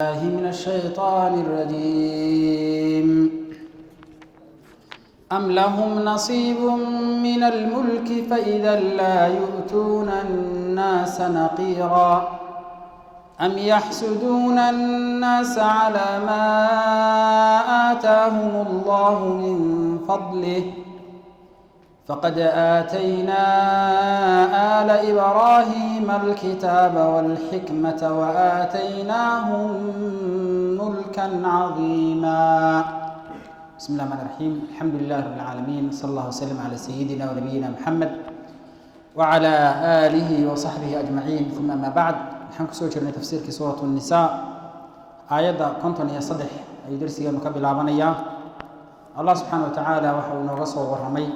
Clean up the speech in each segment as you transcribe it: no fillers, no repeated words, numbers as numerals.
الله من الشيطان الرجيم. أم لهم نصيب من الملك فإذا لا يؤتون الناس نقيرا. أم يحسدون الناس على ما آتاهم الله من فضله، فقد آتينا آل إبراهيم الكتاب والحكمة وآتيناهم ملكا عظيما. بسم الله الرحمن الرحيم. الحمد لله رب العالمين، صلى الله وسلم على سيدنا ونبينا محمد وعلى آله وصحبه أجمعين، ثم أما بعد. Waxaan kusoo jirnay tafsiirkii Suurat Nisaa. Aayadda 53 ayuu darsigeenu ka bilaabanayaa. Allah subxaana wa tacaala waxa uu inooga soo warramay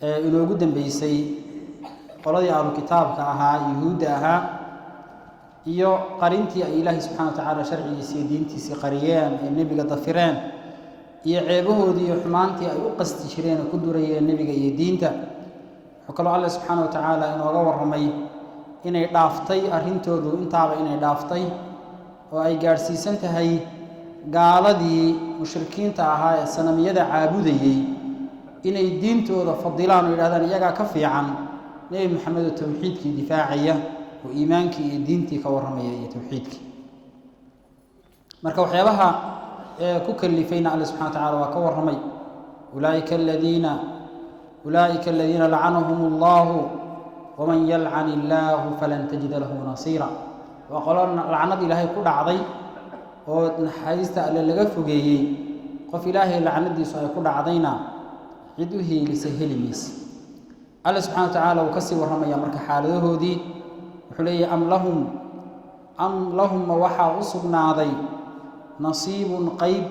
ee inoogu dambeysay qoladii ahlu kitaabka ahaa, Yuhuudda ahaa, iyo qarintii ay Ilaahay subxana wa tacaala sharcigiisii iyo diintiisii qariyeen ee nebiga dafireen, iyo ceebahoodii iyo xumaantii ay u qasti jireen oo ku durayeen nebiga iyo diinta. Wuxuu kaloo Alle subxaana wa tacaala inooga warramay inay dhaaftay arrintoodu intaaba, inay dhaaftay oo ay gaadhsiisan tahay gaaladii mushrikiinta ahaa ee sanamiyada caabudayey inay diintooda fadilaan oo yidhahdaan iyagaa ka fiican Nebi Maxamed oo towxiidkii difaacaya oo iimaankii iyo diintii ka warramaya iyo towxiidkii. Marka waxyaabaha ee ku kalifayna Alle subxana wa tacala waa ka warramay: Ulaa'ika aladiina lacanahum Allahu waman yalcan illaahu falan tajida lahu nasiira. Waa qolo lacnad Ilaahay ku dhacday oo naxariista Alle laga fogeeyey. Qof Ilaahay lacnadiisu ay ku dhacdayna cid u hiilisa heli mayse. Alle subxana wa tacaala wuu ka sii warramaya marka xaaladahoodii. Wuxuu leeyahy: Am lahum, ma waxaa u sugnaaday, nasiibun, qayb,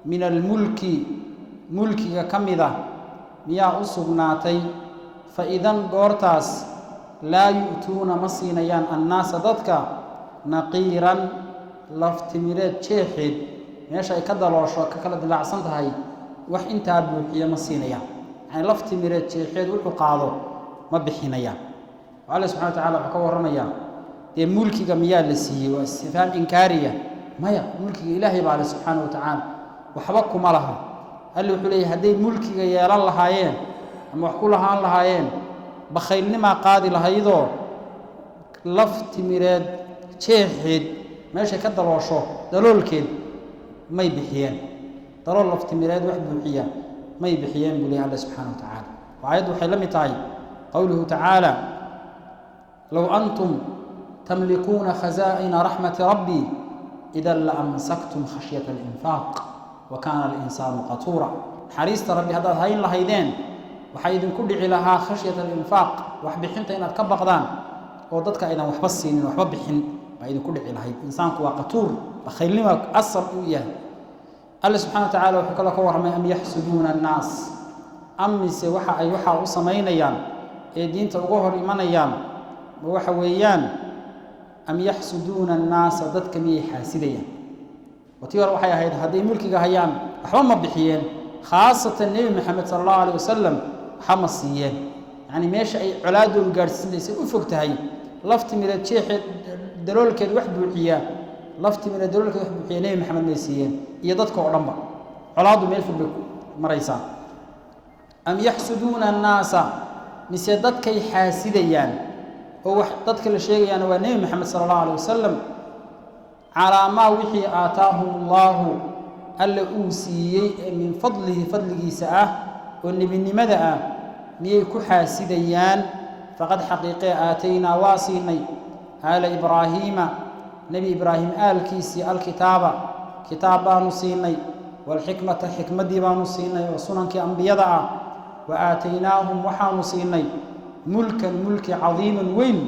min almulki, mulkiga ka mid a miyaa u sugnaatay? Fa idan, goortaas, laa yu'tuuna, ma siinayaan, annaasa, dadka, naqiiran, laftimireed jeexeed meesha ay ka daloosho, ka kala dilaacsan tahay, wax intaa buuxiya ma siinayaan. Yacni laftimireed jeexeed wuxuu qaado ma bixinayaan. Alle subxana wa tacala wuxuu ka warramayaa dee mulkiga miyaa la siiyey? Waa istifhaam inkaariya. Maya, mulkiga Ilaahay baa le subxaana wa tacaala, waxba kuma laha. Alle wuxuu leeyahy hadday mulkiga yeelan lahaayeen ama wax ku lahaan lahaayeen, bakhaylnimaa qaadi lahaydoo laf timireed jeexeed meeshay ka daloosho daloolkeed may bixiyeen. Dalool laf timireed wax buuxiya may bixiyeen, buu leeyahy Alle subxaana wa tacaala. Aayaddu waxay la mid tahay qowluhu tacaala: Low antum tamlikuuna khazaa'ina raxmati rabbii idan la amsaktum khashyata alinfaaq wa kaana alinsaanu qatuura. Naxariista Rabbi haddaad hayn lahaydeen, waxaa idinku dhici lahaa khashyata alinfaaq, wax bixinta inaad ka baqdaan oo dadka aydan waxba siinin, waxba bixin baa idinku dhici lahayd. Insaanku waa qatuur, bakhaylnima asal uu yahay. Alle subxana wa tacala wuxuu kaloo ka warramay: Am yaxsuduuna annaas, am mise waxa ay waxaa u samaynayaan ee diinta uga hor imanayaan ma waxa weeyaan, am yaxsuduuna annaasa, dadka miyay xaasidayaan? Watii hore waxay ahayd hadday mulkiga hayaan waxba ma bixiyeen, khaasatan Nebi Maxamed sala Allahu alayh wasalam waxa ma siiyeen. Yacni meesha ay colaadoodu gaadhsiintaysay u fog tahay, laftimireed jeexeed daloolkeed wax buuxiya, laftimireed daloolkeed wax buuxiya Nebi Maxamed may siiyeen iyo dadka oo dhanba. Colaaddu meel fog bay maraysaa. Am yaxsuduuna annaasa, mise dadkay xaasidayaan? Oo wax dadka la sheegayaana waa Nebi Maxamed sala Allahu alayh wasalam. Calaa maa, wixii, aataahum Allaahu, Alle uu siiyey ee min fadlihi, fadligiisa ah oo nebinimada ah, miyay ku xaasidayaan? Faqad, xaqiiqee, aataynaa, waa siinay, aala Ibraahiima, Nebi Ibraahim aalkiisii, alkitaaba, kitaab baanu siinay, waalxikmata, xikmaddii baanu siinay oo sunankii ambiyada ah, wa aataynaahum, waxaanu siinay, mulkan, mulki, cadiiman, weyn,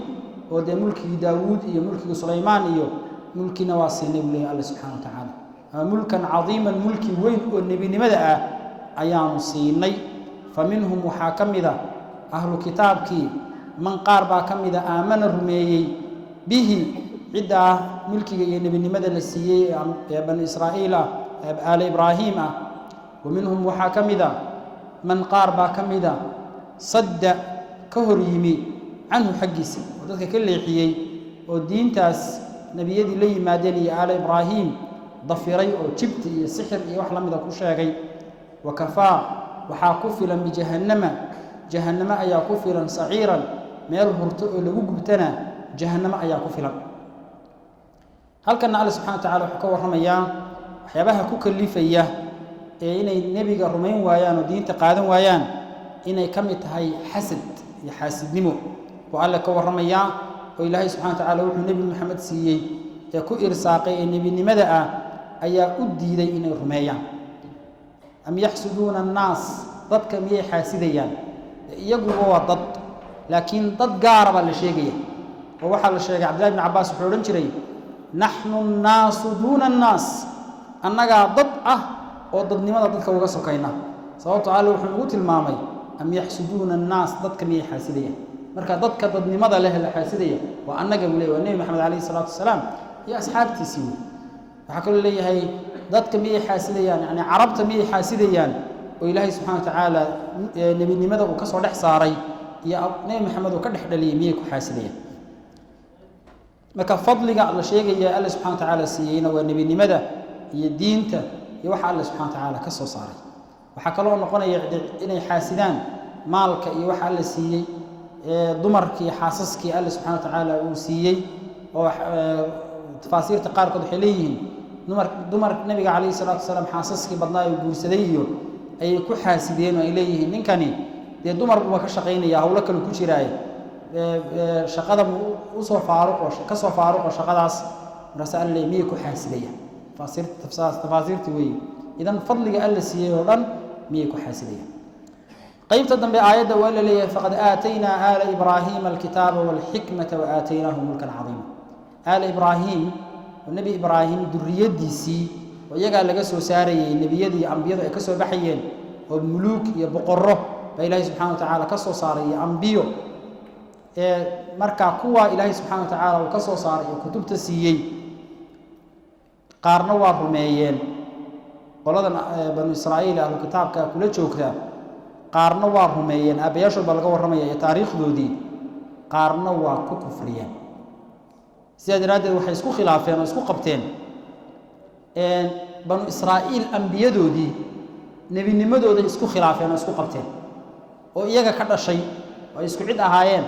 oo dee mulkigii Daawuud iyo mulkigii Sulaymaan iyo mulkina waa siinay, buu leeyahy Alle subxana wa tacaala. Ama mulkan cadiiman, mulki weyn oo nebinimada ah ayaanu siinay. Fa minhum, waxaa ka mida ahlu kitaabkii, man, qaar baa ka mida, aamana, rumeeyey, bihi, ciddaa mulkiga iyo nebinimada la siiyey ee Bani Israa'iil ah, ee aala Ibraahiim ah. Wa minhum, waxaa ka mida, man, qaar baa ka mida, sadda, ka hor yimi, canhu, xaggiisa, oo dadka ka leexiyey oo diintaas. nebiyadii la yimaadeen iyo aala Ibraahim dafiray oo jibti iyo sixir iyo wax la mida ku sheegay. Wa kafaa, waxaa ku filan, bijahannama, jahannamo ayaa ku filan, saciiran, meel hurto oo lagu gubtana jahannamo ayaa ku filan. Halkanna Alle subxana wa tacala wuxuu ka warramayaa waxyaabaha ku kalifaya ee inay nebiga rumayn waayaan oo diinta qaadan waayaan inay ka mid tahay xasad iyo xaasidnimo oo Alle ka warramayaa, oo Ilaahay subxana wa tacala wuxuu Nebi Maxamed siiyey ee ku irsaaqay ee nebinimada ah ayaa u diiday inay rumeeyaan. Am yaxsuduuna annaas, dadka miyay xaasidayaan? Iyaguba waa dad, laakiin dad gaara baa la sheegaya. Oo waxaa la sheegay Cabdillahi bn Cabbaas wuxuu odhan jiray: naxnu nnaasu duuna annaas, annagaa dad ah oo dadnimada dadka uga sokayna. Sababtoo Alle wuxuu nagu tilmaamay am yaxsuduuna annaas, dadka miyay xaasidayaan? Marka dadka dadnimada leh la xaasidaya waa annaga buu leey, waa Nebi Maxamed calayhi salaatu wasalaam iyo asxaabtiisii wey. Waxaa kaloo leeyahay dadka miyay xaasidayaan, yacni carabta miyay xaasidayaan oo Ilaahay subxana wa tacaala nebinimada uu ka soo dhex saaray iyo Nebi Maxamed uu ka dhex dhaliyey miyay ku xaasidayaan? Marka fadliga la sheegaya Alle subxana wa tacaala siiyeyna waa nebinimada iyo diinta iyo waxa Alle subxana wa tacaala ka soo saaray. Waxaa kaloo noqonaya inay xaasidaan maalka iyo waxa Alle siiyey, dumarkii, xaasaskii Alle subxana wa tacaala uu siiyey. Oo tafaasiirta qaarkood waxay leeyihiin dumar nebiga calayhi salaatu wasalaam xaasaskii badnaa uu guursaday iyo ayay ku xaasideen, oo ay leeyihiin ninkani dee dumar buuba ka shaqaynaya, howlo kale ku jiraaye, shaqada buu usoo faaruqo, ka soo faaruqo shaqadaas. Markaase Alle leey miyay ku xaasidayaan? Tafaasiirtii weeye. Idan fadliga Alle siiyey oo dhan miyay ku xaasidayaan? Qaybta dambe aayadda waa la leeyahay: faqad aataynaa aala Ibraahiima alkitaaba walxikmata wa aataynaahum mulkan cadiima. Aala Ibraahim oo Nebi Ibraahim duriyaddiisii, oo iyagaa laga soo saarayey nebiyadii ambiyadu ay ka soo baxayeen, oo muluuk iyo boqorro baa Ilaahay subxana wa tacaala ka soo saaray iyo ambiyo. Ee markaa kuwaa Ilaahay subxana wa tacaala uu ka soo saaray oo kutubta siiyey, qaarna waa rumeeyeen qoladan banu Israa'iil ahlu kitaabka kula joogta, qaarna waa rumeeyeen, aabbayaashood baa laga warramaya iyo taariikhdoodii, qaarna waa ku kufriyeen. Sidaa daraaddeed waxay isku khilaafeen oo isku qabteen banu Israa'iil ambiyadoodii nebinimadooday isku khilaafeen oo isku qabteen, oo iyaga ka dhashay oo ay isku cid ahaayeen.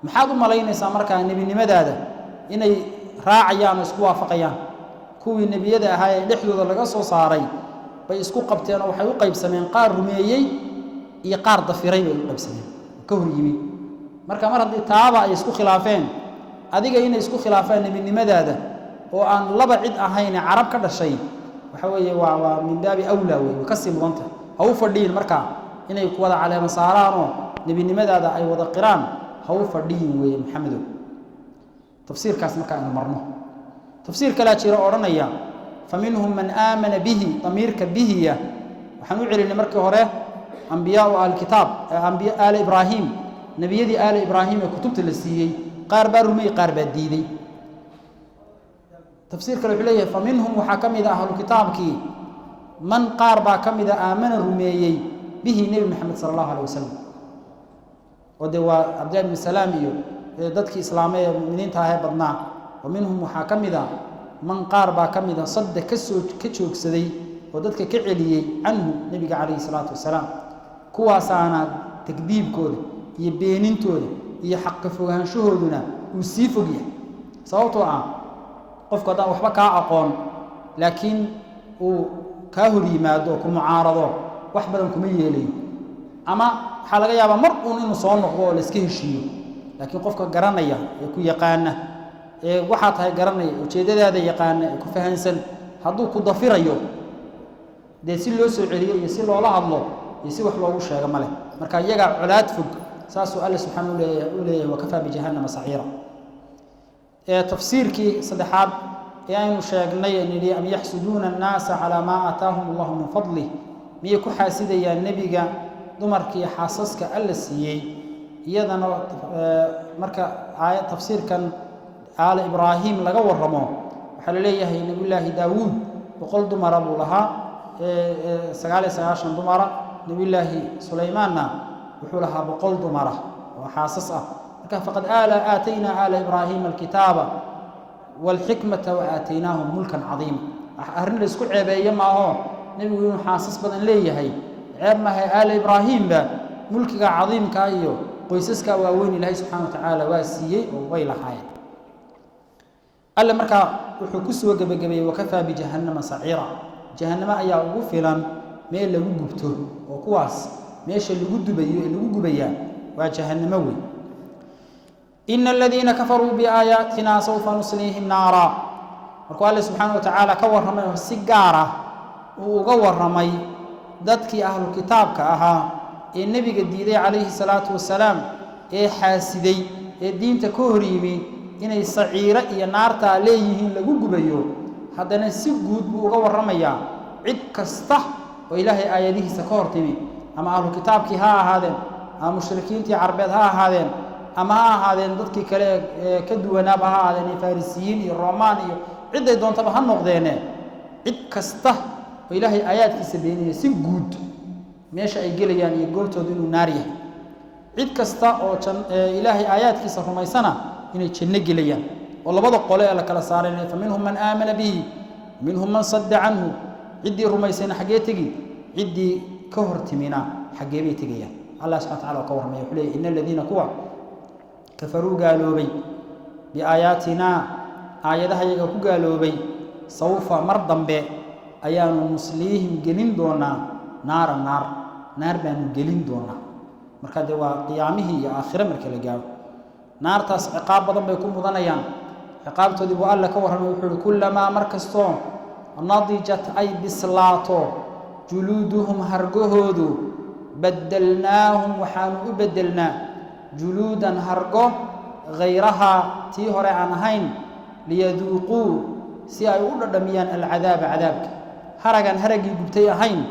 Maxaad u malaynaysaa markaa nebinimadaada inay raacayaan oo isku waafaqayaan? Kuwii nebiyada ahaa ee dhexdooda laga soo saaray bay isku qabteen, oo waxay u qaybsameen qaar rumeeyey iyo qaar dafiray bay u qaybsameen oo ka hor yimi. Marka mar haddii taaba ay isku khilaafeen, adiga inay isku khilaafaan nebinimadaada oo aan laba cid ahayne carab ka dhashay, waxa weeye waa min baabi awlaa wey, way kasii mudanta. Ha u fadhiyin markaa inay ku wada caleema saaraanoo nebinimadaada ay wada qiraan, ha u fadhiyin weeye Maxamedow. Tafsiirkaas markaa aynu marno, tafsiir kalaa jira odhanaya fa minhum man aamana bihi. Damiirka bihiya waxaan u celinay markii hore ambiyaau ahlkitaab, ambiya aala Ibraahim, nebiyadii aala Ibraahim ee kutubta la siiyey, qaar baa rumeeyey, qaar baa diiday. Tafsiir kale wuxuu leeyahay fa minhum, waxaa ka mid a ahlu kitaabkii, man, qaar baa ka mida, aamana, rumeeyey, bihi, Nebi Maxamed sala allahu alay wasalam, oo dee waa Cabdillahi bn Salaam iyo dadkii islaamay ee muminiinta ahee badnaa. Wa minhum, waxaa ka mid a, man, qaar baa ka mida, sadda, kasoo ka joogsaday oo dadka ka celiyey, canhu, nebiga calayhi salaatu wasalaam. Kuwaasaana takdiibkooda iyo beenintooda iyo xaqa fogaanshahooduna uu sii fog yahay. Sababtoo ah qofku haddaan waxba kaa aqoon laakiin uu kaa hor yimaado oo ku mucaarado, wax badan kuma yeelayo, ama waxaa laga yaabaa mar uun inuu soo noqdo oo la iska heshiiyo. Laakiin qofka garanaya ee ku yaqaana ee waxaa tahay garanaya, ujeeddadaada yaqaana ee ku fahansan, hadduu ku dafirayo, dee si loo soo celiyo iyo si loola hadlo iyo si wax loogu sheego ma leh. Marka iyagaa colaad fog, saasuu Alle subxaana u leeyahay: wakafaa bijahannama saciira. Ee tafsiirkii saddexaad ee aynu sheegnay nidhi am yaxsuduuna annaasa calaa maa aataahum allahu min fadlih, miyay ku xaasidayaan nebiga dumarkii xaasaska Alla siiyey? Iyadana marka aaya tafsiirkan aala Ibraahim laga warramo, waxaa la leeyahay Nebiyullaahi Daawuud 100 dumara buu lahaa, 99 dumara. Nebiyullaahi Sulaymaanna wuxuu lahaa 100 dumara oo xaasas ah. Marka faqad aala aataynaa aala Ibraahiima alkitaaba Waalxikmata wa aataynaahum mulkan cadiima. Arrin la isku ceebeeye maaho nebigu inuu xaasas badan leeyahay ceeb maaha. Aala Ibraahiimba mulkiga cadiimkaa iyo qoysaskaa waaweyn Ilaahay subxana wa tacaala waa siiyey oo way lahaayeen. Alle markaa wuxuu ku soo gebagabeeyey wakafaa bijahannama saciira, jahannamo ayaa ugu filan meel lagu gubto, oo kuwaas meesha lagu dubayo ee lagu gubayaa waa jahannamo wey. Ina aladiina kafaruu biaayaatina sawfa nusliihim naara. Markuu Alle subxaana wa tacaala ka warramay oo si gaar ah uu uga warramay dadkii ahlu kitaabka ahaa ee nebiga diiday calayhi salaatu wasalaam, ee xaasiday, ee diinta ka hor yimi, inay saciiro iyo naartaa leeyihiin lagu gubayo, haddana si guud buu uga warramayaa cid kasta oo Ilaahay aayadihiisa ka hor timi, ama ahlu kitaabkii ha ahaadeen, ama mushrikiintii carbeed ha ahaadeen, ama ha ahaadeen dadkii kale ee ka duwanaaba ha ahaadeen, iyo Farisiyiin iyo Roomaan iyo cidday doontaba ha noqdeene. Cid kasta oo Ilaahay aayaadkiisa beenaya si guud meesha ay gelayaan iyo goobtoodu inuu naar yahay, cid kasta oo Ilaahay aayaadkiisa rumaysana inay janno gelayaan, oo labada qole ee la kala saaray, fa minhum man aamana bihi, minhum man sadda canhu. Ciddii rumaysayna xaggee tegi, ciddii ka hor timina xaggee bay tegayaan? Allah subxana wataala oo ka warramaya wuxuu leeyay: ina aladiina, kuwa, kafaruu, gaaloobay, biaayaatinaa, aayadaha yaga ku gaaloobay, sawfa, mar dambe ayaanu, nusliihim, gelin doonaa, naara, naar, naar baanu gelin doonaa. Marka dee waa qiyaamihii iyo aakhire marka la gaaro, naartaas ciqaab badan bay ku mudanayaan. Ciqaabtoodii buu Alle ka warramay. Wuxuu uhi: kullamaa, mar kastoo, nadijat, ay bislaato, juluuduhum, hargahoodu, baddalnaahum, waxaanu u beddelnaa, juluudan, hargo, hayrahaa, tii hore aan ahayn, liyaduuquu, si ay u dhadhamiyaan, alcadaaba, cadaabka. Haragaan haraggii gubtay ahayn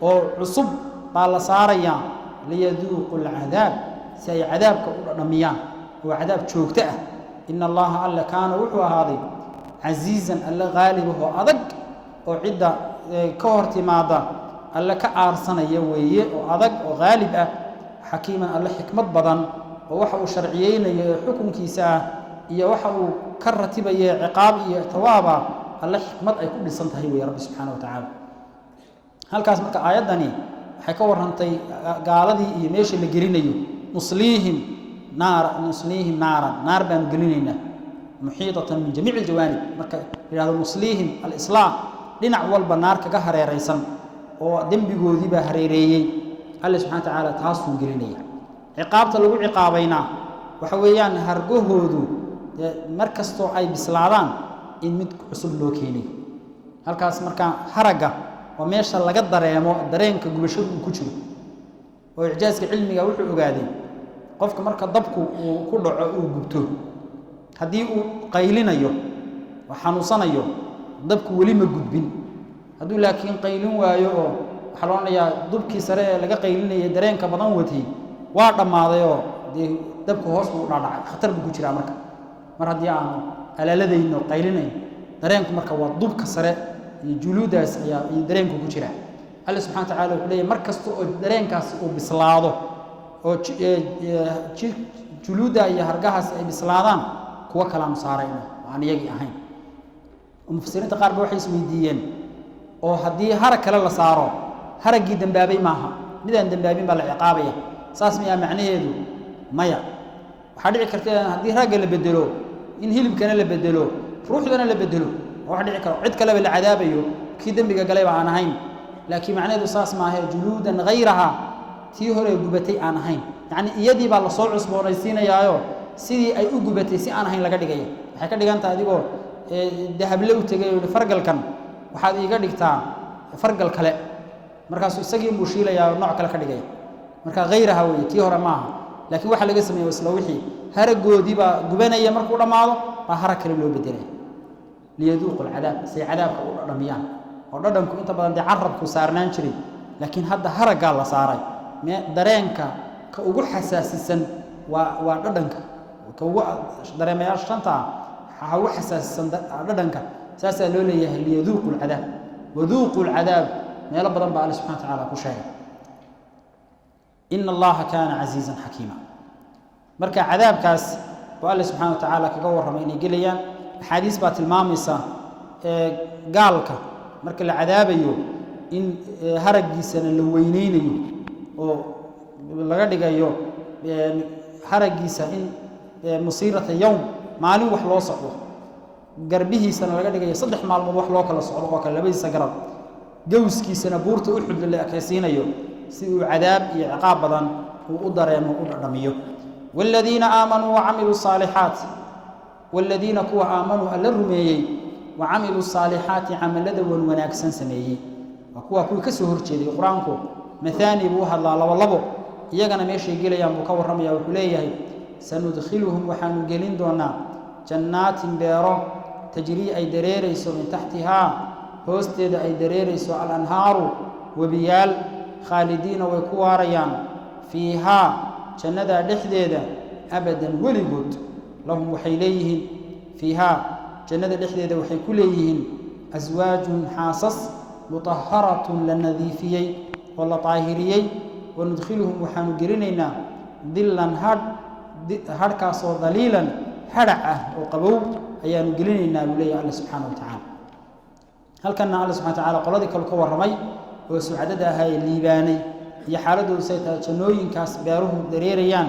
oo cusub baa la saarayaa, liyaduuquu alcadaab, si ay cadaabka u dhadhamiyaan, oo cadaab joogto ah. Ina Allaha, Alle, kaana, wuxuu ahaaday, casiizan, Alle qaalibahoo adag, oo cidda ka hor timaada Alle ka aarsanaya weeye, oo adag oo qaalib ah, xakiiman, Alle xikmad badan, oo waxa uu sharciyeynayo ee xukunkiisa ah iyo waxa uu ka ratibaye ciqaab iyo tawaaba Alle xikmad ay ku dhisan tahay weeye Rabbi subxaana wa tacaala. Halkaas marka aayaddani waxay ka warrantay gaaladii iyo meesha la gelinayo. Nusliihim naara, nusliihim naaran, naar baanu gelinaynaa, muxiitatan min jamiici aljawaanib. Marka yidhahdo nusliihim alislaam, dhinac walba naar kaga hareeraysan oo dembigoodii baa hareereeyey, Alle subxana wa tacaala taasuu gelinaya. Ciqaabta lagu ciqaabaynaa waxa weeyaan hargahoodu dee mar kastoo ay bislaadaan in mid cusub loo keenayo. Halkaas marka haragga waa meesha laga dareemo dareenka gubashadu uu ku jiro, oo icjaaska cilmiga wuxuu ogaaday qofka marka dabku uu ku dhaco uu gubto, haddii uu qaylinayo oo xanuunsanayo, dabku weli ma gudbin. Hadduu laakiin qaylin waayo, oo waxaa la odhanayaa dubkii sare ee laga qaylinayay dareenka badan watay waa dhammaadayoo dee dabku hoos buu u dhaadhacay, khatar buu ku jiraa. Marka mar haddii aanu alaaladayno qaylinayn, dareenku marka waa dubka sare iyo juluudaas ayaa iyo dareenku ku jiraa. Alle subxana wa tacala wuxuu leeyahy mar kasta oo dareenkaasi uu bislaado oo juluudda iyo hargahaasi ay bislaadaan, kuwo kalaanu saarayno oo aan iyagii ahayn. Mufasiriinta qaar ba waxay isweydiiyeen, oo haddii harag kale la saaro, haraggii dembaabay maaha, midaan dembaabin baa la ciqaabaya, saas miyaa macnaheedu? Maya, waxaa dhici karta haddii ragga la bedelo in hilibkana la bedelo, ruuxdana la bedelo, oo wax dhici karo cid kaleba la cadaabayo kii dembiga galayba aan ahayn. Laakiin macnaheedu saas maaha. Juluudan hayraha, tii hore gubatay aan ahayn, yacni iyadii baa lasoo cusboonaysiinayaayo sidii ay u gubatay si aan ahayn laga dhigaya. Waxay ka dhigan tahay adigoo dahable u tegay oo yihi: fargalkan waxaad iiga dhigtaa fargal kale. Markaasuu isagii buu shiilayaa oo nooc kale ka dhigaya. Marka hayraha weeye, tii hore maaha, laakiin waxa laga sameeye isla wixii haragoodii baa gubanaya, markuu dhammaado baa harag kale loo bedelaya. Liyaduuqu alcadaab, say cadaabka u dhadhamiyaan, oo dhadhanku inta badan dee carabku saarnaan jiray, laakiin hadda haraggaa la saaray. Dareenka ka ugu xasaasisan waa dhadhanka, ka ugu dareemayaasha shanta ah waxaa ugu xasaasisan dhadhanka. Saasaa loo leeyahay liyaduuqu alcadaab. Waduuqu alcadaab meelo badan baa Alle subxana wa tacaala ku sheegay. Ina Allaha kaana casiizan xakiima. Marka cadaabkaas buu Alle subxana wa tacaala kaga warramay inay gelayaan. Axaadiis baa tilmaamaysa gaalka marka la cadaabayo in haraggiisana la weyneynayo oo laga dhigayo haraggiisa in masiirata yowm, maalin wax loo socdo, garbihiisana laga dhigayo 3 maalmood wax loo kala socdo oo kale labadiisa garab, gowskiisana buurta Uxud la ekaysiinayo si uu cadaab iyo ciqaab badan uu u dareemo u dhadhamiyo. Waaladiina aamanuu wacamiluu saalixaat, waaladiina kuwa aamanuu alla rumeeyey, wacamiluu saalixaati camalada wan wanaagsan sameeyey, waa kuwaa kuwii ka soo horjeeday. Qur-aanku mathaani buu u hadlaa, labo labo, iyagana meeshay gelayaan buu ka warramaya. Wuxuu leeyahay sanudkhiluhum, waxaanu gelin doonaa jannaatin, beero, tajrii ay dareerayso, min taxtihaa hoosteeda ay dareerayso, alanhaaru webiyaal, khaalidiina way ku waarayaan, fiihaa jannadaa dhexdeeda, abadan weligood. Lahum waxay leeyihiin, fiihaa jannada dhexdeeda waxay ku leeyihiin, aswaajun xaasas, mutaharatun la nadiifiyey oo la daahiriyey. Wanudkhiluhum waxaanu gelinaynaa, dillan hadh, hadhkaasoo daliilan hadhac ah oo qabow ayaanu gelinaynaa, buu leeyahay Alla subxaana wa tacaala. Halkanna Alla subxana wa tacala qoladii kale ka warramay oo sucadada ahaa ee liibaanay iyo xaaladoodu say tahay, jannooyinkaas beeruhu dareerayaan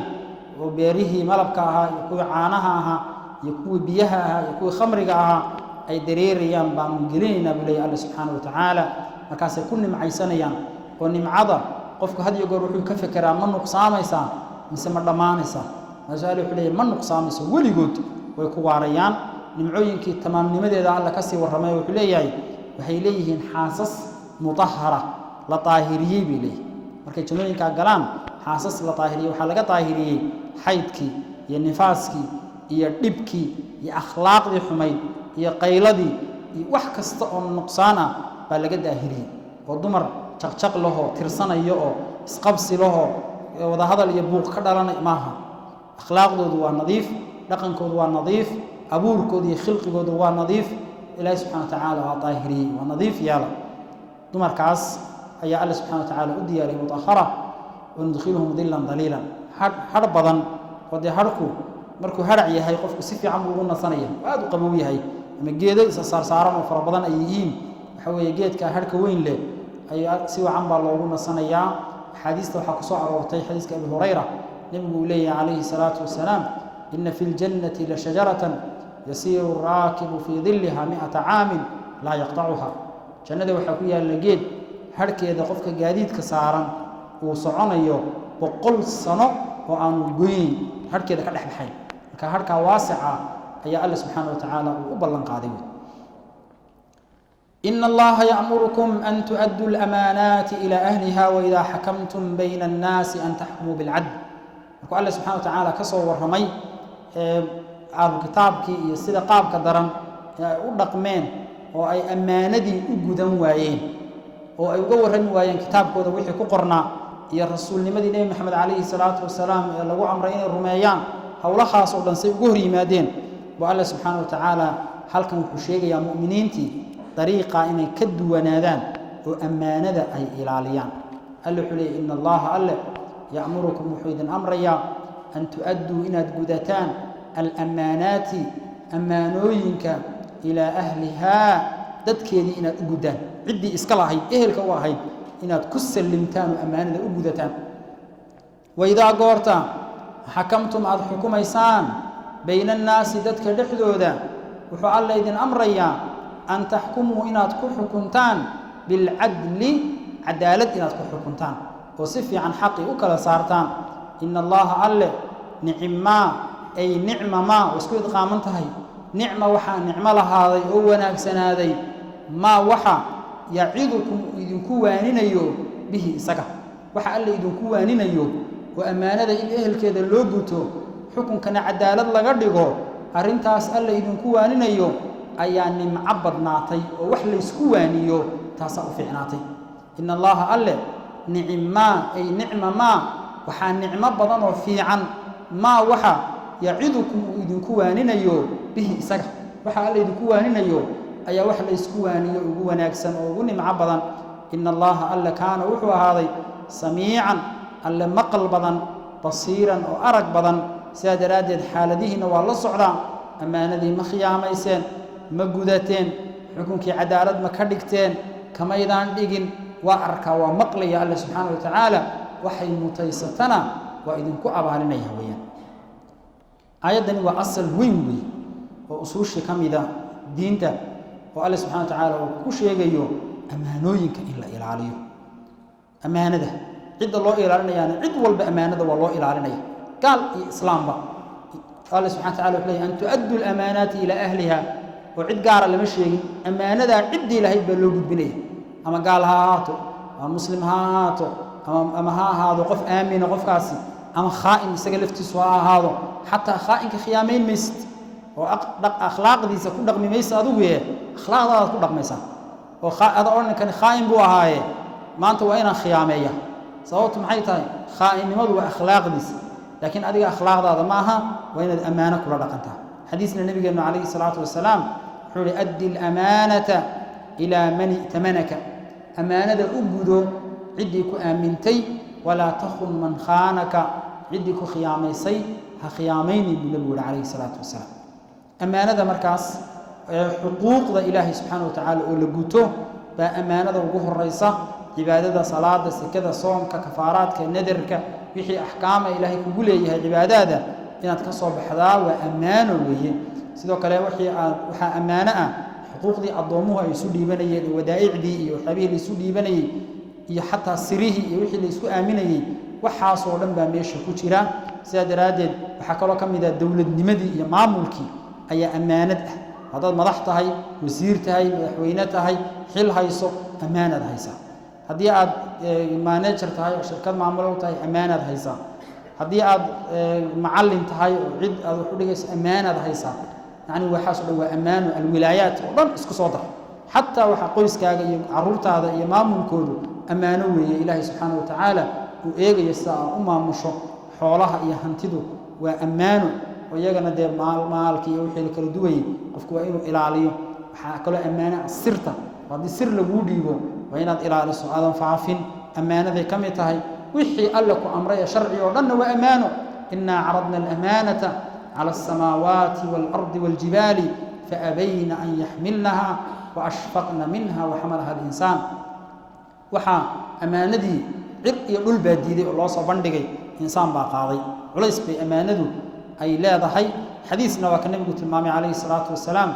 oo beerihii malabka ahaa iyo kuwii caanaha ahaa iyo kuwii biyaha ahaa iyo kuwii khamriga ahaa ay dareerayaan baanu gelinaynaa, buu leeyahay Alla subxaana wa tacaala. Markaasay ku nimcaysanayaan, oo nimcada qofku had iyo goor wuxuu ka fekeraa ma nuqsaamaysaa mise ma dhammaanaysaa. Markaasuu Alle wuxuu leeyahay ma nuqsaamayso, weligood way ku waarayaan. Nimcooyinkii tamaamnimadeeda Alla ka sii warramay, wuxuu leeyahay waxay leeyihiin xaasas mutahara, la daahiriyey bay leeyihin. Markay jannooyinkaa galaan xaasas la daahiriyey, waxaa laga daahiriyey xaydkii iyo nifaaskii iyo dhibkii iyo akhlaaqdii xumayd iyo qayladii iyo wax kasta oo nuqsaan ah baa laga daahiriyey. Oo dumar jaqjaq lahoo tirsanayo oo isqabsi lahoo wadahadal iyo buuq ka dhalanay maaha. Akhlaaqdoodu waa nadiif, dhaqankoodu waa nadiif, abuurkoodu iyo khilqigoodu waa nadiif. Ilaahi subxana wa tacaala waa daahiriyey, waa nadiif yeela. Dumarkaas ayaa Alle subxana wa tacaala u diyaariyey mutahara. Wanudkhiluhum dilan daliilan, hadh hadh badan oo dee hadhku markuu hadhac yahay qofku si fiican buu ugu nasanaya, oo aad u qabow yahay, ama geedo isa saarsaaran oo fara badan ay yihiin, waxa weeye geedka hadhka weyn leh ayaa si wacan baa loogu nasanayaa. Axaadiista waxaa ku soo aroortay xadiiska Abi Hurayra, nebigu uu leeyahay calayhi salaatu wasalaam: ina fi ljannati la shajaratan yasiiru raakibu fii diliha 100 caamin laa yaqtacuha. Jannada waxaa ku yaalla geed hadhkeeda qofka gaadiidka saaran uu soconayo 100 sano oo aanu goynayn, hadhkeeda ka dhex baxayn. Marka hadhkaa waasica ayaa Alle subxaana wa tacaala uu u ballan qaaday. Wey ina allaha ya'murukum an tu'adduu alamaanaati ilaa ahliha waidaa xakamtum bayna annaasi an taxkumuu bilcadl. Markuu Alle subxana wa tacaala ka soo warramay ahlu kitaabkii iyo sida qaabka daran ee ay u dhaqmeen oo ay ammaanadii u gudan waayeen oo ay uga warrami waayeen kitaabkooda wixii ku qornaa iyo rasuulnimadii Nebi Maxamed calayhi salaatu wasalaam ee lagu amray inay rumeeyaan, howlahaas oo dhan say uga hor yimaadeen, buu Alle subxaana wa tacaala halkan wuxuu sheegayaa mu'miniintii dariiqa inay ka duwanaadaan oo ammaanada ay ilaaliyaan. Alle wuxuu leeyay: ina allaha alle ya'murukum wuxuu idin amrayaa, an tu'adduu inaad gudataan, alamaanaati ammaanooyinka, ilaa ahlihaa dadkeedii inaad u guddaan, ciddii iska lahayd, ehelka u ahayd inaad ku sallimtaan oo ammaanada u gudataan. Waidaa goorta xakamtum aada xukumaysaan, bayna annaasi dadka dhexdooda, wuxuu Alla idin amrayaa, an taxkumuu inaad ku xukuntaan, bilcadli cadaalad inaad ku xukuntaan oo si fiican xaqii u kala saartaan. Ina allaha alle nicmaa ay nicma maa waa isku idqaaman tahay, nicma waxaa nicmo lahaaday oo wanaagsanaaday, maa waxa yacidukum uu idinku waaninayo, bihi isaga waxa Alle idinku waaninayo oo ammaanada in ehelkeeda loo guto, xukunkana cadaalad laga dhigo, arrintaas Alle idinku waaninayo ayaa nimco badnaatay oo wax laysku waaniyo taasaa u fiicnaatay. Ina allaha alle nicmaa ay nicma maa waxaa nicmo badan oo fiican, maa waxa yacidukum uu idinku waaninayo, bihi isaga waxa Alle idinku waaninayo ayaa wax laysku waaniyo ugu wanaagsan oo ugu nimco badan. Ina allaha alle kaana wuxuu ahaaday samiican alle maqal badan, basiiran oo arag badan. Sidaa daraaddeed xaaladihiina waa la socdaa. Ammaanadii ma khiyaamayseen? Ma gudateen? Xukunkii cadaalad ma ka dhigteen? Kamaydaan dhigin. Waa arkaa, waa maqlaya Alle subxaana wa tacaala, waxay mutaysatana waa idinku abaalinaya weeyaan. Aayaddani waa asal weyn wey oo usuushii ka mida diinta, oo Alle subxana wa tacaala uu ku sheegayo ammaanooyinka in la ilaaliyo. Ammaanada cidda loo ilaalinayaana, cid walba ammaanada waa loo ilaalinaya, gaal iyo islaamba. Alle subxana wa tacala wuxuu leeyahy: an tu'addu lamaanaati ilaa ahliha. Oo cid gaara lama sheegin, ammaanadaa ciddii lahayd baa loo gudbinaya, ama gaal ha ahaato, ama muslim ha ahaato, ama ha ahaado qof aamina qofkaasi, ama khaa'in isaga laftiisu ha ahaado. Xataa khaa'inka khiyaamayn maysid oo akhlaaqdiisa ku dhaqmi maysa adigu, ye akhlaaqdaadaad ku dhaqmaysaa. Oo ada odhan kani khaa'in buu ahaaye, maanta waa inaan khiyaameeya. Sababtu maxay tahay? Khaainnimadu waa akhlaaqdiisa, laakiin adiga akhlaaqdaada ma aha. Waa inaad ammaano kula dhaqantaa. Xadiisna nabigeennu calayhi salaatu wasalaam wuxuu ihi: addi alamaanata ilaa man i'tamanaka, ammaanada u gudo ciddii ku aamintay, walaa takhun man khaanaka, ciddii ku khiyaamaysay ha khiyaamaynin, buu nebigu yihi calayhi salaatu wasalaam. Ammaanada markaas xuquuqda Ilaahay subxaana wa tacaala oo la guto baa ammaanada ugu horeysa. Cibaadada, salaada, sekada, soomka, kafaaraadka, nadarka, wixii axkaama Ilaahay kugu leeyahay cibaadada inaad ka soo baxdaa waa ammaano weeye. Sidoo kale wixii aad, waxaa ammaano ah xuquuqdii addoommuhu ay isu dhiibanayeen iyo wadaa'icdii iyo waxyaabihii la isu dhiibanayey iyo xataa sirihii iyo wixii la isku aaminayey. Waxaasoo dhan baa meesha ku jira. Sidaa daraaddeed waxaa kaloo ka mid ah dowladnimadii iyo maamulkii ayaa ammaanad ah. Haddaad madax tahay, wasiir tahay, madaxweyne tahay, xil hayso, ammaanaad haysaa. Haddii aad manager tahay oo shirkad maamulo tahay, ammaanaad haysaa. Haddii aad macallin tahay oo cid aad wax u dhigayso, ammaanaad haysaa. Yacni waxaas o dhan waa ammaano. Alwilaayaat oo dhan isku soo dar, xataa waxa qoyskaaga iyo caruurtaada iyo maamulkoodu ammaano weeye. Ilaahay subxaana wa tacaala uu eegayo sida aad u maamusho xoolaha iyo hantidu waa ammaano. Oo iyagana dee maalki iyo wixii la kala duwayey qofku waa inuu ilaaliyo. Waxaa kaloo ammaano ah sirta. Haddii sir laguu dhiibo, waa inaad ilaaliso, aadan faafin, ammaanaday ka mid tahay. Wixii Alle ku amray ee sharci oo dhanna waa ammaano. Innaa caradna alamaanata cala alsamaawaati waalardi waaljibaali faabayna an yaxmilnaha waashfaqna minha waxamalaha alinsaan. Waxaa ammaanadii cir iyo dhul baa diiday oo loo soo bandhigay, insaan baa qaaday. Culays bay ammaanadu ay leedahay. Xadiisna waa ka nebigu tilmaamay calayhi salaatu wasalaam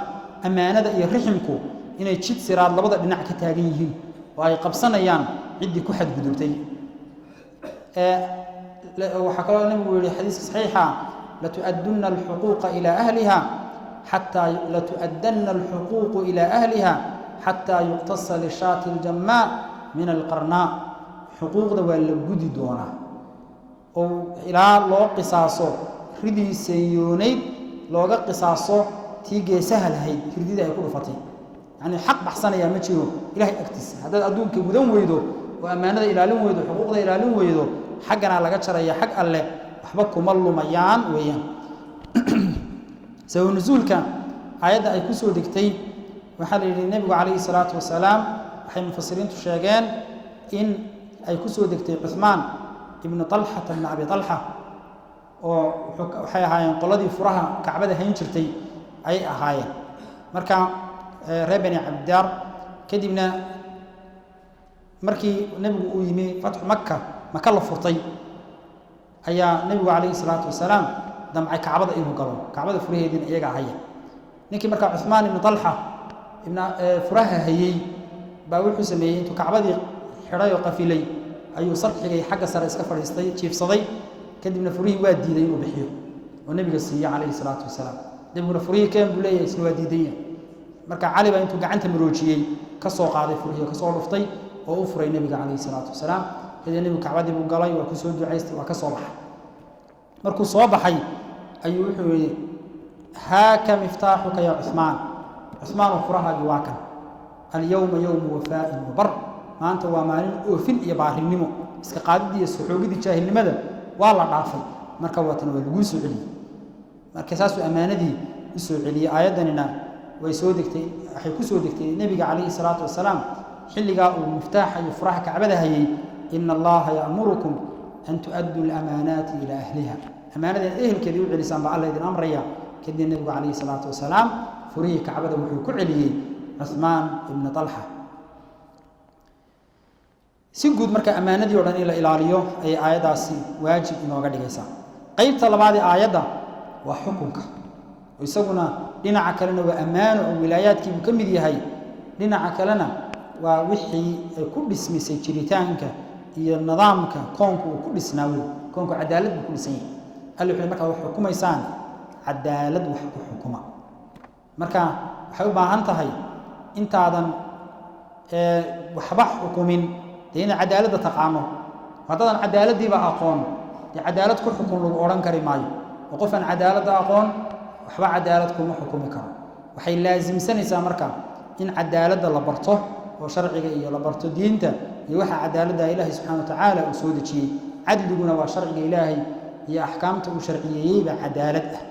ammaanada iyo riximku inay jid siraad labada dhinac ka taagan yihiin oo ay qabsanayaan ciddii ku xadgudubtay. Waxaa kaloo nebigu yihi xadiiska saxiixa: latu'addunna alxuquuqa ilaa ahliha xataa latu'addanna alxuquuqu ilaa ahliha xataa yuqtasa lishaati aljamaa min alqarnaa. Xuquuqda waa la gudi doonaa oo ilaa loo qisaaso ridii seeyoonayd, looga qisaaso tii geesaha lahayd hirdidii ay ku dhufatay. Yacni xaq baxsanayaa ma jiro Ilahay agtiisa. Haddaad adduunka gudan weydo oo ammaanada ilaalin weydo, xuquuqda ilaalin weydo, xagganaa laga jaraya, xag Alleh waxba kuma lumayaan weeyaan. Sabab nusuulka aayadda ay ku soo degtay waxaa la yidhi nebigu calayhi salaatu wasalaam, waxay mufasiriintu sheegeen in ay ku soo degtay Cuhmaan ibnu Talxata bni Abi Talxa, oo waxay ahaayeen qoladii furaha Kacbada hayn jirtay ayay ahaayeen, marka reer Bani Cabdidaar. Kadibna markii nebigu uu yimi fatxu Maka, Maka la furtay, ayaa nebigu calayhi salaatu wasalaam damcay Kacbada inuu galo. Kacbada furaheediina iyaga haya. Ninkii markaa Cuhmaan ibnu Talxa ibn furaha hayey baa wuxuu sameeyey, intuu Kacbadii xidhay oo qafilay ayuu sadxigay xagga sare iska fadhiistay, jiifsaday. Kadibna furihii waa diiday inuu bixiyo oo nebiga siiye calayhi salaatu wasalaam. Nebiguna furihii keen buu leeyahay, isna waa diidan yahay. Marka Cali baa intuu gacanta maroojiyey ka soo qaaday furihii oo kasoo dhuftay oo u furay nebiga calayhi salaatu wasalaam. Kadib nebigu Kacbadii buu galay, waa ku soo ducaystay, waa ka soo baxay. Markuu soo baxay ayuu wuxuu yihi: haaka miftaaxuka yaa Cuhmaan, Cuhmaanoo furahaagii waa kan. Alyowma yowmu wafaa'in wabar, maanta waa maalin oofin iyo baarinimo, iska qaadidii iyo soxoogidii jaahilnimada waa la dhaafay. Marka waatana waa laguu soo celiyey. Marka saasuu ammaanadii u soo celiyey. Aayaddanina way soo degtay, waxay ku soo degtay nebiga calayhi salaatu wasalaam xilligaa uu miftaaxa iyo furaha Kacbada hayey. Ina Allaha ya'murukum an tu'adduu alamaanaati ilaa ahliha, ammaanada inaad ehelkeedii u celisaan baa Alla idin amraya. Kadib Nebigu calayhi salaatu wasalaam furihii Kacbada wuxuu ku celiyey Cuhmaan ibni Talxa. Si guud marka ammaanadii o dhan in la ilaaliyo ayay aayaddaasi waajib inooga dhigaysaa. Qaybta labaad ee aayadda waa xukunka, oo isaguna dhinaca kalena waa ammaano oo wilaayaadkiibuu ka mid yahay, dhinaca kalena waa wixii ay ku dhismisay jiritaanka iyo nidaamka koonku uu ku dhisnaa wey. Koonku cadaalad buu ku dhisan yahay. Alle wuxuu markaad wax xukumaysaan cadaalad wax ku xukuma. Marka waxay u baahan tahay intaadan waxba xukumin dee inaad cadaaladda taqaano. Haddaadan cadaaladdiiba aqoon, dee cadaalad ku xukun lagu odhan kari maayo, oo qof aan cadaaladda aqoon waxba cadaalad kuma xukumi karo. Waxay laasimsanaysaa marka in cadaaladda la barto oo sharciga iyo la barto diinta iyo waxa cadaaladda Ilaahay subxana wa tacaala uu soo dejiyey. Cadliguna waa sharciga Ilaahay iyo axkaamta uu sharciyeeyey baa cadaalad ah,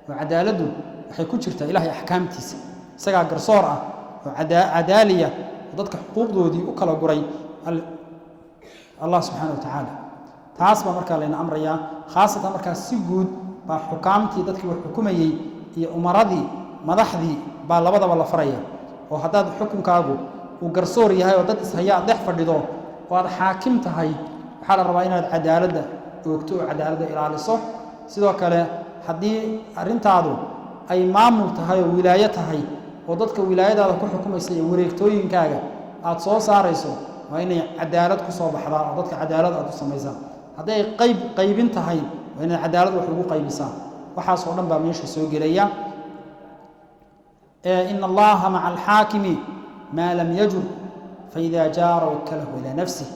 oo cadaaladdu waxay ku jirtaa Ilaahay axkaamtiisa. Isagaa garsoor ah oo cadaaliya oo dadka xuquuqdoodii u kala guray Allah subxaana wa tacaala. Taas baa markaa layna amrayaa, khaasatan markaa si guud baa xukaamtii dadkii wax xukumayey iyo umaradii madaxdii baa labadaba la faraya. Oo haddaad xukunkaagu uu garsoor yahay oo dad ishaya aad dhex fadhido oo aad xaakim tahay, waxaa la rabaa inaad cadaaladda oogto oo cadaaladda ilaaliso. Sidoo kale haddii arrintaadu ay maamul tahay oo wilaayo tahay oo dadka wilaayadaada ku xukumaysa iyo wareegtooyinkaaga aad soo saarayso, waa inay cadaalad ku soo baxdaa oo dadka cadaalad aad u samaysaa. Hadday ay qayb qaybin tahay, waa inaad cadaalad wax ugu qaybisaa. Waxaas oo dhan baa meesha soo gelaya. Ina Allaha maca alxaakimi maa lam yajur, faida jaara wakalahu ilaa nafsih.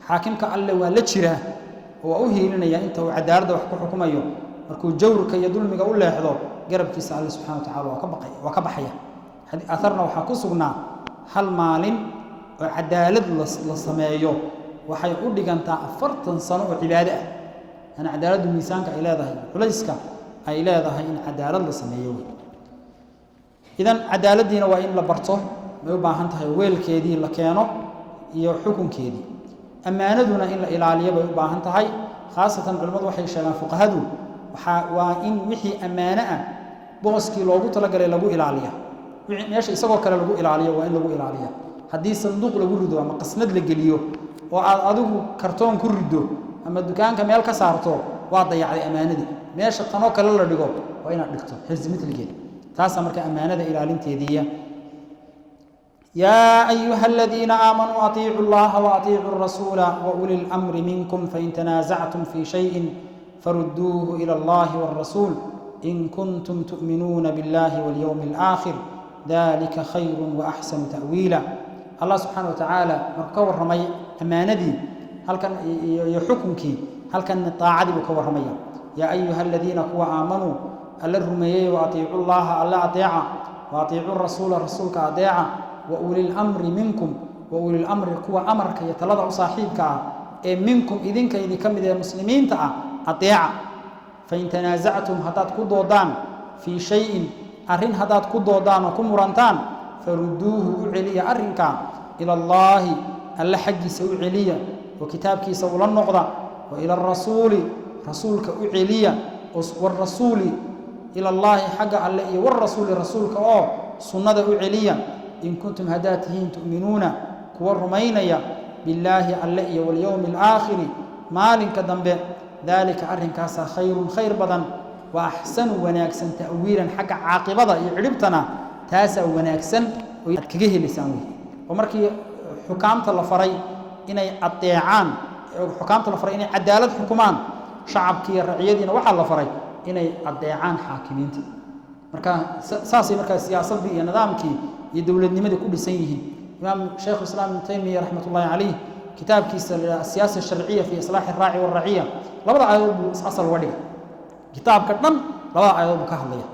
Xaakimka Alle waa la jiraa oo waa u hiilinaya inta uu cadaaladda wax ku xukumayo. Markuu jawrka iyo dulmiga u leexdo, garabkiisa Alle subxana wa tacala waa ka baxaya. Aharna waxaa ku sugnaa hal maalin oo cadaalad la sameeyo waxay u dhigantaa 40 sano oo cibaado ah. Yani cadaaladdu miisaanka ay leedahay, culayska ay leedahay in cadaalad la sameeyo wey. Idan cadaaladdiina waa in la barto may u baahan tahay, weelkeedii la keeno iyo xukunkeedii. Ammaanaduna in la ilaaliyo bay u baahan tahay. Khaasatan culimmadu waxay sheegaan, fuqahadu, waxaa waa in wixii ammaano ah booskii loogu talagalay lagu ilaaliya, wixii meesha isagoo kale lagu ilaaliyo waa in lagu ilaaliya. Haddii sanduuq lagu rido ama qasnad la geliyo oo aad adigu kartoon ku riddo ama dukaanka meel ka saarto, waa dayacday ammaanadii. Meesha tanoo kale la dhigo waa inaad dhigto xirsi mitligeed. Taasaa marka ammaanada ilaalinteediiya. يا أيها الذين آمنوا أطيعوا الله وأطيعوا الرسول وأولي الأمر منكم، فإن تنازعتم في شيء فردوه إلى الله والرسول إن كنتم تؤمنون بالله واليوم الآخر، ذلك خير وأحسن تأويلا. الله سبحانه وتعالى markuu ka warramay ammaanadii halkan iyo xukunkii, halkan taacadii buu ka warramaya. يا أيها الذين kuwa آمنوا Alla rumeeyey, وأطيعوا الله Alla adeeca، وأطيعوا الرسول rasuulka adeeca، وأولي الأمر منكم، وأولي الأمر kuwa amarka iyo talada u saaxiibka ah ee منكم idinka idinka mid ee muslimiinta ah adeeca. فإن تنازعتم haddaad ku doodaan، في شيء arrin haddaad ku doodaan oo ku murantaan، فردوه u celiya arrinkaa، إلى الله Alle xaggiisa u celiya oo kitaabkiisa ula noqda، وإلى الرسول rasuulka u celiya، والرسول إلى الله xagga Alle iyo والرسول rasuulka oo sunnada u celiya، إن كنتم haddaad tihiin تؤمنون kuwa rumaynaya بالله Alle iyo واليوم الآخر maalinka dambe. ذلك arrinkaasaa خير khayr badan، وأحسن wanaagsan، تأويلا xagga caaqibada iyo cidhibtana taasaa wanaagsan oo aad kaga helaysaan wey. Oo markii xukaamta la faray inay adeecaan, xukaamta la faray inay cadaalad xukumaan, shacabkii iyo raciyadiina waxaa la faray inay adeecaan xaakimiinta. Marka saasay markaa siyaasaddii iyo nidaamkii iyo dowladnimadii ku dhisan yihiin. Imaam Shaykhu Islaam Ibnu Taymiya raxmat ullahi calayh kitaabkiisa la yidhaha السياسة الشرعية في إصلاح الراعي والرعية labada aayadood buu asal uga dhigay. Kitaabka dhan labada aayadood buu ka hadlaya,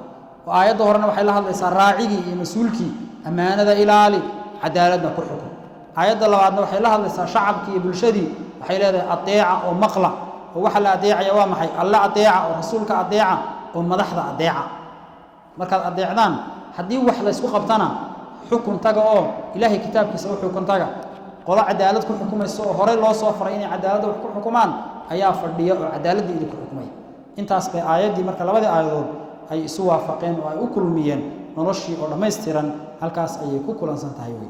oo aayadda horena waxay la hadlaysaa raacigii iyo mas-uulkii: ammaanada ilaali, cadaaladna ku xukun. Aayadda labaadna waxay la hadlaysaa shacabkii iyo bulshadii. Waxay leedahay adeeca oo maqla. Oo waxa la adeecaya waa maxay? Alle adeeca oo rasuulka adeeca oo madaxda adeeca. Markaad adeecdaan, haddii wax laysku qabtana xukun taga oo Ilaahay kitaabkiisa u xukun taga. Qolo cadaalad ku xukumayso oo horey loo soo faray inay cadaaladda wax ku xukumaan ayaa fadhiya oo cadaaladda idinku xukumaya. Intaas bay aayaddii marka labadii aayadood ay isu waafaqeen oo ay u kulmiyeen noloshii oo dhammaystiran, halkaas ayay ku kulansan tahay wey.